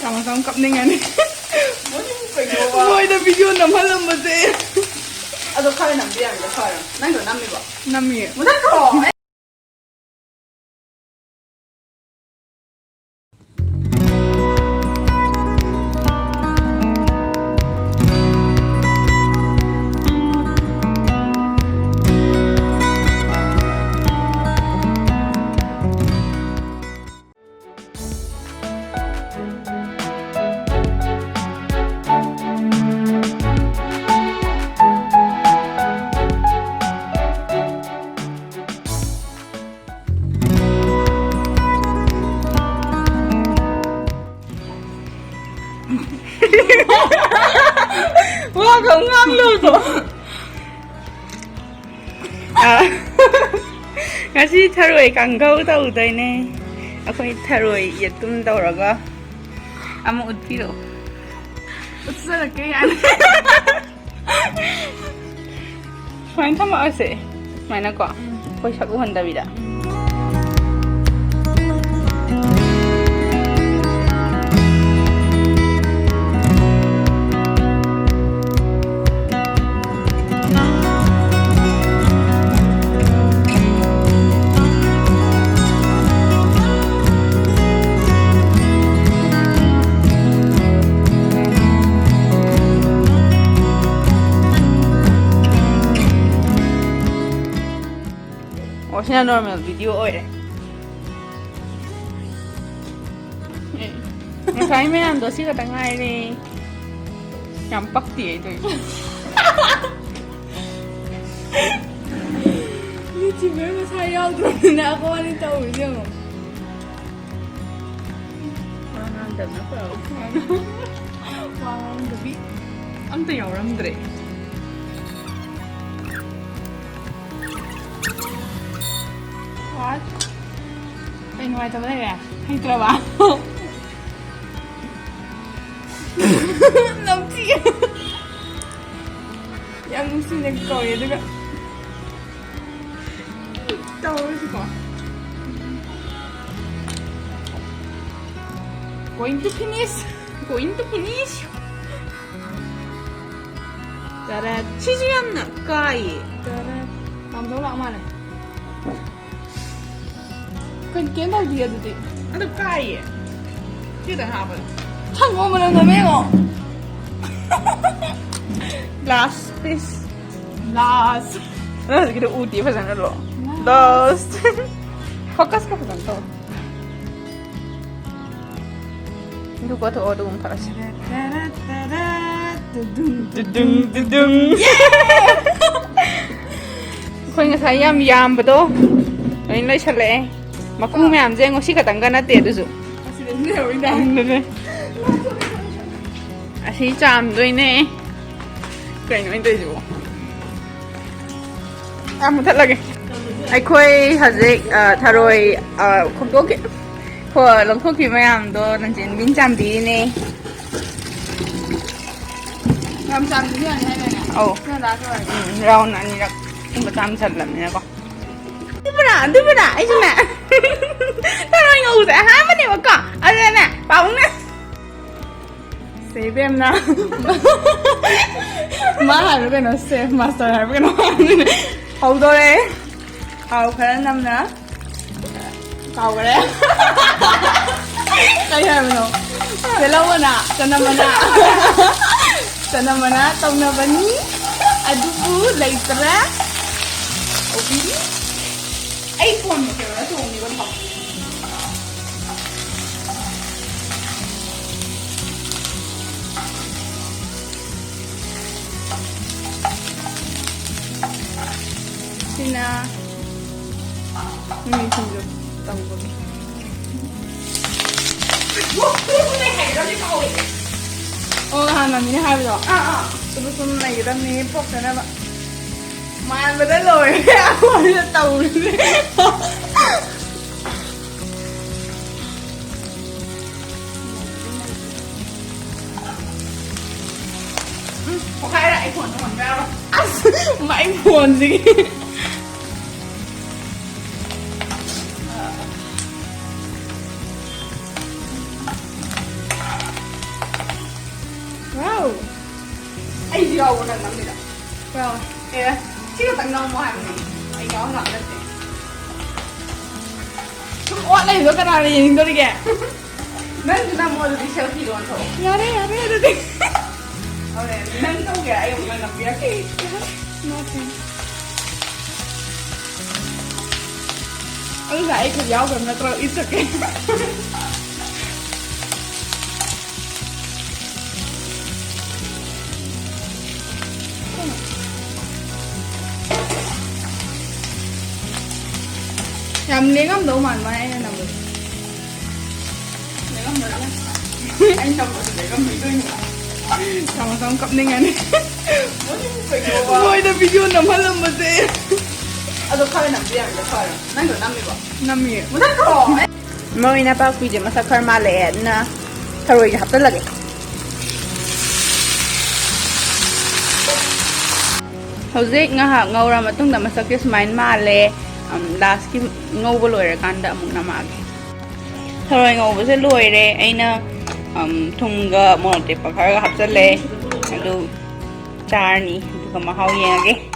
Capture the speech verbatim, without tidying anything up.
ꯌꯥꯝ ꯃꯇꯝ ꯀꯞꯅꯤꯡꯉꯅꯤ꯫ ꯃꯣꯏꯅ ꯀꯩꯅꯣꯕ? ꯃꯣꯏꯗ ꯚꯤꯗꯤꯑꯣ ꯅꯝꯍꯜꯂꯝꯕꯁꯦ꯫ ꯑꯗꯣ ꯈꯔ ꯅꯝꯕ ꯌꯥꯔꯗꯤ ꯐꯔꯦ꯫ ꯅꯪꯗꯣ ꯅꯝꯃꯤꯕꯣ? ꯅꯝꯃꯤꯌꯦ꯫ ꯃꯨꯊꯠꯈ꯭ꯔꯣ꯫ ꯋꯥꯒ ꯑꯃꯨꯛ ꯉꯥꯡꯂꯣꯗꯣ꯫ ꯑ, ꯉꯁꯤ ꯊꯔꯣꯏ ꯀꯥꯡꯒꯧ ꯇꯧꯗꯣꯏꯅꯦ꯫ ꯑꯩꯈꯣꯏ ꯊꯔꯣꯏ ꯌꯦꯇꯨꯝ ꯇꯧꯔꯒ ꯑꯃ ꯎꯠꯄꯤꯔꯛꯑꯣ꯫ ꯎꯠꯆꯔꯛꯀꯦ, ꯌꯥꯅꯤ꯫ ꯁꯨꯃꯥꯏꯅ ꯊꯝꯃꯛꯑꯁꯦ꯫ ꯁꯨꯃꯥꯏꯅꯀꯣ꯫ ꯎꯝ꯫ ꯑꯩꯈꯣꯏ ꯁꯛ ꯎꯍꯟꯗꯕꯤꯗ꯫ ꯑꯣ, ꯁꯤꯅ ꯅꯣꯔꯃꯦꯜ ꯚꯤꯗꯤꯑꯣ ꯑꯣꯏꯔꯦ꯫ ꯑꯦ, ꯉꯁꯥꯏ ꯃꯌꯥꯝꯗꯣ ꯁꯤ ꯈꯛꯇ ꯉꯥꯏꯔꯦ꯫ ꯌꯥꯝ ꯄꯛꯇꯦ ꯑꯩ ꯇꯧꯔꯤꯁꯦ꯫ ꯌꯨꯇ꯭ꯌꯨꯕꯔ ꯃꯁꯥ ꯌꯥꯎꯗ꯭ꯔꯕꯅꯤꯅ ꯑꯩꯈꯣꯏꯅ ꯇꯧꯔꯤꯁꯦ ꯌꯦꯡꯉꯣ꯫ ꯋꯥ ꯉꯥꯡꯗꯕꯅ ꯐꯕ꯫ ꯋꯥ ꯉꯥꯡꯗꯕꯤ꯫ ꯑꯝꯇ ꯌꯥꯎꯔꯝꯗ꯭ꯔꯦ꯫ What? ꯀꯩ ꯅꯨꯡꯉꯥꯏꯇꯕ ꯂꯩꯔꯦ? ꯍꯩꯇ꯭ꯔꯕ? ꯅꯝꯊꯤ꯫ ꯌꯥꯝ ꯅꯨꯡꯁꯤꯅ ꯀꯧꯔꯦ ꯑꯗꯨꯒ꯫ ꯇꯧꯔꯁꯤꯀꯣ꯫ Going to finish. Going to finish. ꯇꯔꯥ꯫ ꯁꯤꯁꯨ ꯌꯥꯝꯅ ꯀꯥꯏꯌꯦ꯫ ꯇꯔꯥ꯫ ꯄꯥꯝꯗꯧ ꯂꯥꯛ ꯃꯥꯜꯂꯦ꯫ ꯀꯩꯅꯣ ꯀꯩꯝ ꯇꯧꯗꯤꯌꯦ ꯑꯗꯨꯗꯤ꯫ ꯑꯗꯨ ꯀꯥꯏꯌꯦ꯫ ꯈꯤꯇꯪ ꯍꯥꯞꯄꯗ꯫ ꯁꯪꯒꯣꯝ ꯃꯅꯝ ꯅꯝꯃꯦꯉꯣ꯫ Last piece. Last. ꯅꯪ ꯍꯧꯖꯤꯛꯀꯤꯗꯣ ꯎꯗꯦ ꯐꯖꯅ ꯂꯣ꯫ Last. Focus ꯀ ꯐꯖꯅ ꯇꯧ꯫ ꯑꯗꯨ ꯀꯣꯊꯣꯛꯑꯣ, ꯑꯗꯨꯒꯨꯝꯕ ꯈꯔꯁꯦ꯫ ꯇꯔꯥ, ꯇꯔꯥ, ꯇꯔꯥ, ꯇꯨꯗꯨꯡ, ꯇꯨꯗꯨꯡ, ꯇꯨꯗꯨꯡ꯫ ꯑꯩꯈꯣꯏ ꯉꯁꯥꯏ ꯌꯥꯝ ꯌꯥꯝꯕꯗꯣ ꯂꯣꯏ ꯂꯣꯏꯁꯜꯂꯛꯑꯦ꯫ ꯃꯀꯨ ꯃꯌꯥꯝꯁꯦ ꯌꯦꯡꯉꯣ, ꯁꯤ ꯈꯛꯇꯪꯒ ꯅꯠꯇꯦ ꯑꯗꯨꯁꯨ꯫ ꯑꯁꯤꯗ ꯂꯩꯍꯧꯔꯤꯅꯦ꯫ ꯑꯗꯨꯅꯦ꯫ ꯑꯁꯤ ꯆꯥꯝꯗꯣꯏꯅꯦ꯫ ꯀꯩꯅꯣ ꯑꯩꯅ ꯇꯧꯔꯤꯁꯤꯕꯣ? ꯑꯥ, ꯃꯨꯊꯠꯂꯒꯦ꯫ ꯑꯩꯈꯣꯏ ꯍꯧꯖꯤꯛ, ꯑ, ꯊꯔꯣꯏ, ꯑ, ꯈꯣꯛꯇꯣꯛꯈꯤ-, ꯍꯣ, ꯂꯧꯊꯣꯛꯈꯤꯕ ꯃꯌꯥꯝꯗꯣ ꯂꯟꯆꯦꯟꯕꯤꯅ ꯆꯥꯝꯕꯤꯔꯤꯅꯦ꯫ ꯌꯥꯝ ꯆꯥꯝꯕꯤꯕ ꯌꯥꯅꯤ ꯍꯥꯏꯗꯥꯏꯅꯦ? ꯑꯧ꯫ ꯈꯔ ꯂꯥꯛꯑꯒ ꯑꯣꯏꯔꯗꯤ꯫ ꯎꯝ, round ꯑꯅꯤꯔꯛ ꯀꯨꯝꯕ ꯆꯥꯝꯁꯜꯂꯕꯅꯤꯅꯀꯣ꯫ ꯑꯗꯨꯕꯨꯔꯥ, ꯑꯗꯨꯕꯨꯔꯥ, ꯑꯩꯁꯨꯅꯦ꯫ ꯊꯔꯣꯏ ꯉꯧꯕꯁꯦ ꯑꯍꯥꯟꯕꯅꯦꯕꯀꯣ꯫ ꯑꯗꯨꯅꯅꯦ, ꯄꯥꯕꯨꯡꯅ ꯁꯦ ꯏꯕꯦꯝꯅ꯫ ꯃꯥ ꯍꯥꯏꯕ ꯀꯩꯅꯣ, ꯁꯦꯐ ꯃꯥꯁꯇꯔ ꯍꯥꯏꯕ ꯀꯩꯅꯣ ꯍꯥꯏꯕꯅꯤꯅꯦ꯫ ꯍꯧꯗꯣꯔꯦ꯫ ꯊꯥꯎ ꯈꯔ ꯅꯝꯅ꯫ ꯀꯥꯎꯈꯔꯦ꯫ ꯀꯩ ꯍꯥꯏꯕꯅꯣ? ꯇꯤꯜꯍꯧ ꯃꯅꯥ, ꯆꯅꯝ ꯃꯅꯥ꯫ ꯆꯅꯝ ꯃꯅꯥ ꯇꯧꯅꯕꯅꯤ꯫ ꯑꯗꯨꯕꯨ ꯂꯩꯇ꯭ꯔꯦ꯫ ꯇꯧꯕꯤꯔꯤ꯫ ꯑꯩ ꯐꯣꯟ ꯀꯩꯅꯣꯗ ꯇꯣꯡꯉꯤꯕ ꯊꯥꯎ꯫ ꯁꯤꯅ ꯃꯤꯃꯤ ꯁꯤꯡꯖꯨ ꯇꯧꯕꯒꯤ꯫ ꯑꯣ, ꯅꯍꯥꯟ ꯃꯃꯤꯅ ꯍꯥꯏꯕꯗꯣ? ꯑꯥ, ꯑꯥ꯫ ꯁꯨꯝ ꯁꯨꯝ ꯂꯩꯒꯗꯕꯅꯤ, ꯄꯣꯛꯇꯅꯕ꯫ ꯃꯥꯟꯕꯗ ꯂꯣꯏꯔꯦ, ꯑꯩꯈꯣꯏꯅ ꯇꯧꯔꯤꯁꯦ꯫ ꯎꯝ, ꯄꯣꯛꯈꯥꯏꯔꯦ, ꯑꯩ ꯐꯣꯟꯗꯣ ꯍꯣꯟꯕ ꯌꯥꯔꯣꯏ꯫ ꯑꯁ, ꯃꯥꯏ ꯐꯣꯟꯁꯤꯒꯤ꯫ ꯑꯩꯁꯨ ꯌꯥꯎꯕ ꯅꯪ ꯅꯝꯃꯤꯗ꯫ ꯌꯥꯎꯋꯦ꯫ ꯑꯦ, ꯁꯤ ꯈꯛꯇꯪ ꯅꯝꯃꯣ ꯍꯥꯏꯕꯅꯦ꯫ ꯑꯩ ꯌꯥꯎ ꯉꯥꯛ ꯅꯠꯇꯦ꯫ ꯁꯨꯝ ꯑꯣꯠ ꯂꯩꯕꯗꯣ ꯀꯅꯥꯅ ꯌꯦꯡꯅꯤꯡꯗꯣꯔꯤꯒꯦ? ꯅꯪꯁꯨ ꯅꯝꯃꯣ ꯑꯗꯨꯗꯤ, ꯁꯦꯜꯐꯤꯗꯣ ꯑꯣꯟꯊꯣꯛꯑꯣ꯫ ꯌꯥꯔꯦ, ꯌꯥꯔꯦ ꯑꯗꯨꯗꯤ꯫ ꯍꯣꯔꯦꯟ ꯅꯪ ꯇꯧꯒꯦ, ꯑꯩ ꯑꯃꯨꯛ ꯅꯝꯕꯤꯔꯛꯀꯦ꯫ ꯅꯠꯇꯦ꯫ ꯑꯗꯨꯅ ꯑꯩ ꯈꯨꯠ ꯌꯥꯎꯗꯕ ꯅꯠꯇ꯭ꯔꯣ? It's okay꯫ ꯌꯥꯝ ꯂꯦꯡꯉꯝꯗꯧ ꯃꯥꯟꯕ ꯑꯩꯅ ꯅꯝꯕꯗꯣ꯫ ꯂꯦꯡꯉꯝꯃꯣꯏꯗ꯫ ꯑꯩ ꯅꯝꯕꯗꯣ ꯂꯦꯡꯉꯝꯃꯣꯏꯗꯣꯏꯅꯦ꯫ ꯆꯥꯃꯁ ꯑꯃ ꯀꯞꯅꯤꯡꯉꯅꯤ꯫ ꯃꯣꯏꯅ video ꯅꯝꯍꯜꯂꯝꯕꯁꯦ꯫ ꯑꯗꯣ ꯈꯔ ꯅꯝꯕ ꯌꯥꯔꯗꯤ ꯐꯔꯦ꯫ ꯅꯪꯗꯣ ꯅꯝꯃꯤꯕꯣ? ꯅꯝꯃꯤꯌꯦ꯫ ꯃꯨꯊꯠꯈ꯭ꯔꯣ꯫ ꯃꯔꯣꯏ ꯅꯄꯥꯛꯄꯤꯁꯦ ꯃꯁꯛ ꯈꯔ ꯃꯥꯜꯂꯛꯑꯦ, ꯑꯗꯨꯅ ꯊꯔꯣꯏꯁꯦ ꯍꯥꯞꯆꯜꯂꯒꯦ꯫ ꯍꯧꯖꯤꯛ ꯉꯥꯏꯍꯥꯛ ꯉꯧꯔ ꯃꯇꯨꯡꯗ ꯃꯁꯛꯁꯦ ꯁꯨꯃꯥꯏꯅ ꯃꯥꯜꯂꯦ꯫ ꯑꯝ, lastꯀꯤ ꯉꯧꯕ ꯂꯣꯏꯔꯀꯥꯟꯗ ꯑꯃꯨꯛ ꯅꯝꯃꯛꯑꯒꯦ꯫ ꯊꯔꯣꯏ ꯉꯧꯕꯁꯦ ꯂꯣꯏꯔꯦ꯫ ꯑꯩꯅ, ꯑꯝ, ꯊꯨꯝꯒ ꯃꯣꯔꯣꯛ ꯑꯇꯦꯛꯄ ꯈꯔꯒ ꯍꯥꯞꯆꯜꯂꯦ꯫ ꯑꯗꯨ ꯆꯥꯔꯅꯤ, ꯑꯗꯨꯒ ꯃꯍꯥꯎ ꯌꯦꯡꯉꯒꯦ꯫